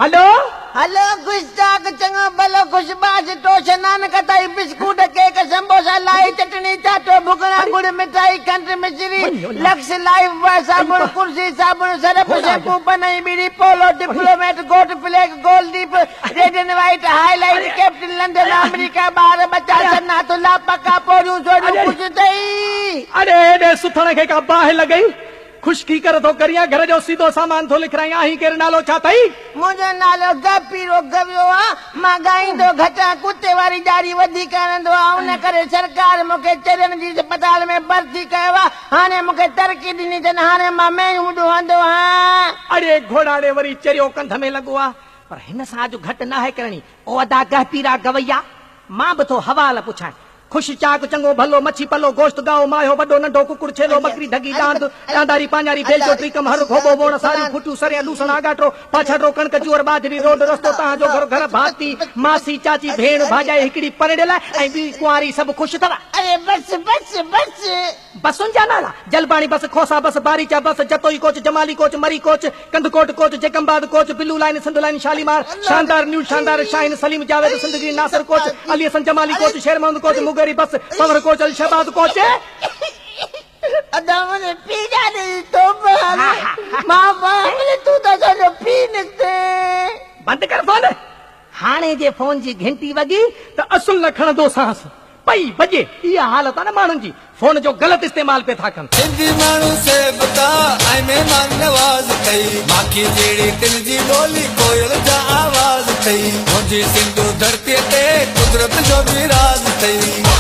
هلو. هلو خوش چاڪ چڱو ڀلو خوش باش ٽوش نان ڪتائي بسڪوٽ ڪيڪ سمبوسا لائي چٽڻي چاٽو ڀڳڙا ڳڙ مٺائي کنڊ مصري لڪس لائيف بواء صابڻ ڪرسي صابڻ سرف شيمپو پنئي ٻيڙي پولو ڊپلوميٽ گهوٽ flag گولڊيپ red and white highlight captain London America ٻار ٻچا سنا ٿلها پڪا پوڙيون سوڙيون خوش ٿئي. اڙي هيڏي سٿڻ کي ڪا باهه لڳئي؟ خشڪي ڪر ٿو ڪريان، گهر جو سيڌو سامان ٿو لکرايان، آهين ڪير نالو ڇا ٿئي؟ منهنجو نالو گپيرو گويو آ، مان ڳائيندو گهٽ آهيان، ڪتي واري ڄاڙي وڌيڪ هڻندو آهيان، ان ڪري سرڪار مون کي چرين جي اسپتال ۾ ڀرتي ڪيو آ، هاڻي مون کي ترقي ڏني اٿن، هاڻي مان مينهون ڏوهندو آهيان. اڙي گهوڙاڙي وري چريو ڪنڌ ۾ لڳو آ، پر هن سان اڄ گهٽ ناهي ڪرڻي، او ادا گهپيرا گويا، مان به ٿو حوال پڇان. خوش چاڪ چڱو ڀلو مڇي پلو گوشت ڳائو ماهيو وڏو ننڍو ڪڪڙ ڇيلو ٻڪري ڍڳي ڏاند ڏانداري پاڃاري بيلچو ٽيڪم هر گهوٻو ووڻ ساريون ڦٽيون سريان لوسڻ آڳاٽو پاڇاٽو ڪڻڪ جوئر ٻاجهري روڊ رستو تهان جو گهر گهر ڀاتي ماسي چاچي ڀيڻ ڀاڄائي هڪڙي پرڻيل ۽ ٻي ڪنواري سڀ خوش اٿو. اڙي بس بس بس. بسن جا نالا، Jalbani bus, Khosa bus, Baricha bus, Jatoi coach, Jamali coach, Murree coach, Kandhkot coach, Jacobabad coach, blue line, Sindh line, Shalimar, Shandar, new Shandar, Shaheen, Saleem Javed, Sindh green, Nasir coach, Ali Hassan Jamali coach, Sher Muhammad coach, Mugeri bus, Panhwar coach, Al Shahbaz coach. ادا منهنجي پيء ڏاڏي جي توبه هاڻي مان پاڻ تون ته اسان جو پيء نڪتين. بند ڪر فون. هاڻي جي فون جي گهنٽي وڳي ته اصل نه کڻندوسانس. پئي وڄي. اها حالت آ نه ماڻهن جي فون جو غلط استعمال پئي ٿا ڪن. سنڌي ماڻهو سيبتا ۽ مهمان نواز اٿئي، ماکي جهڙي تن جي ٻولي ڪوئل جا آواز اٿئي، منهنجي سنڌو ڌرتيء تي قدرت جو به راز اٿئي.